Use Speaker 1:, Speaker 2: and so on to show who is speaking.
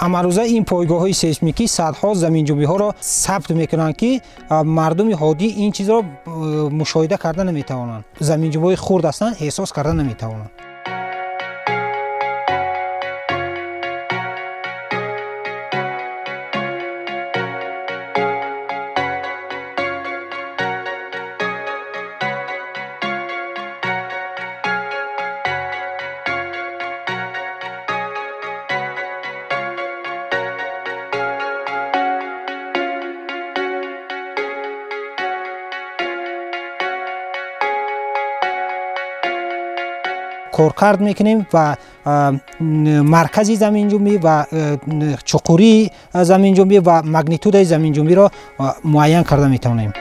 Speaker 1: Ҳамарӯза ин пойгоҳҳои сейсмикӣ садҳо заминҷунбиҳоро сабт мекунанд, ки мардуми ҳоддӣ ин чизро мушоҳида карда наметавонанд. Заминҷунбиҳои хурд ҳастанд, эҳсос карда наметавонанд. Коркард мекунем ва маркази заминҷунбӣ ва чуқурии заминҷунбӣ ва магнитудаи заминҷунбиро муайян карда метавонем.